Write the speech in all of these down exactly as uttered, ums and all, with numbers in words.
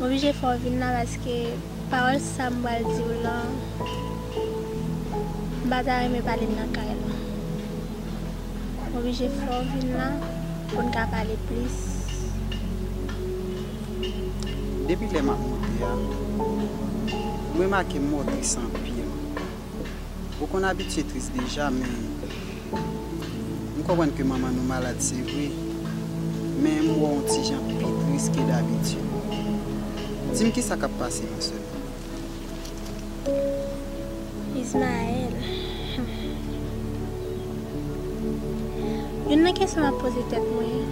Oblije fè w vin la paske pawòl sa m pral di w lan, m pa ta renmen pale l nan kay la. M oblije fè w vin la pou n ka pale plis. Depi lè m ap monte a, m remake m mò tris anpil. Ou konn abitye tris deja, men m konprann ke manman nou malad, se vre, men m wè w yon ti jan pi tris ke dabitid. Di m kisa k ap pase non sè m. Ismaël. Youn nan kesyon m ap poze tèt mwen,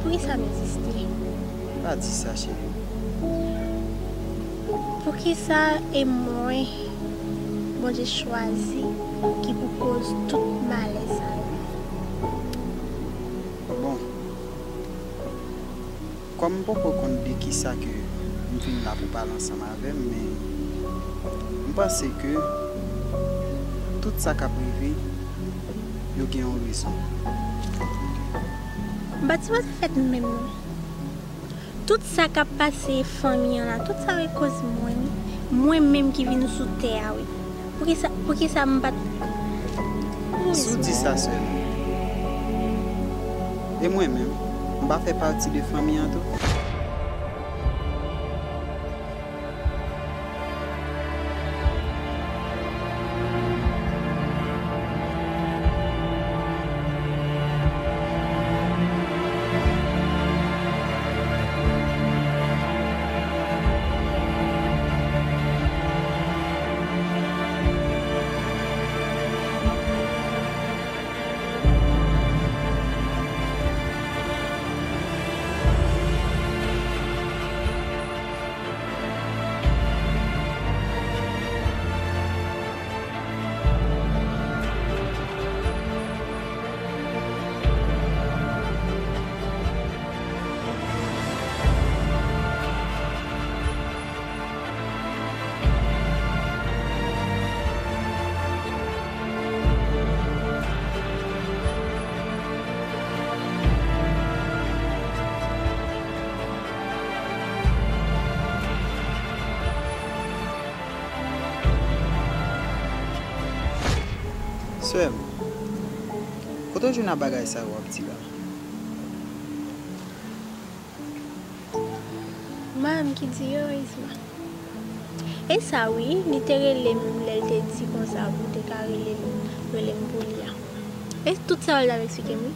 poukisa m egziste? Pa di sa, cheri. Poukisa e mwen Bondye chwazi ki pou koz tout malè sa yo? Bon, kòm m poko konn de kisa ke m vin la pou pale ansanm avè m, men m panse ke tout sa k ap rive yo gen yon rezon. M pa t sipoze fèt menm non. Tout sa k ap pase fanmi an la, tout sa yo e koz mwen wi. Mwen menm ki vin sou tè a wi. Poukisa, poukisa m pa t. Si w di sa sèlman. E mwen menm, m pa fè pati de fanmi an tou? Sè m, kote w jwenn a bagay sa yo w ap di la? Manman m ki di yo, Isma. E sa wi, li te rele m lè l te di konsa pou te ka rele m, rele m pou li a. E tout sa yo l t ap eksplike m wi.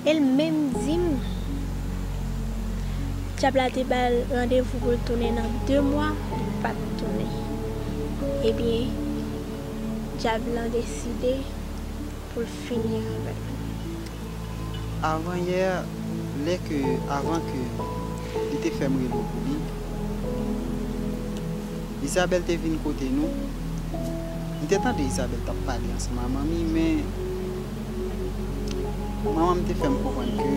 E l menm di m, dyab la te ba l randevou pou l tounen nan de mwa, li pa t tounen. Ebyen, dyab lan deside pou l fini avè l. Avan yè, lè ke, avan ke li te fè m rele w pou li, Isabelle te vin kote nou. M te tande Isabelle t ap pale ansanm a manmi, men manman m te fè m konprann ke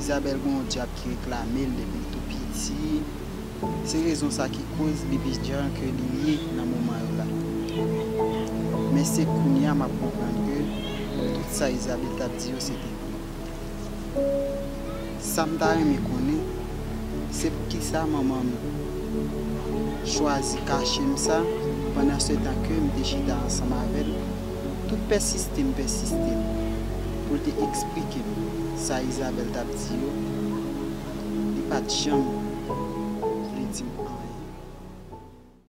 Isabelle gen yon dyab ki reklame l depi l tou piti. Se rezon sa ki koz li pi djan ke li ye nan moman yo la. Men se kounye a m ap konprann ke tout sa Isabelle t ap di yo se te vre. Sa m ta renmen konnen, se poukisa manman m chwazi kache m sa, pandansetan ke m te chita ansanm avè l, tout pèsiste m pèsiste pou l te eksplike m sa Isabelle t ap di yo, li pa t janm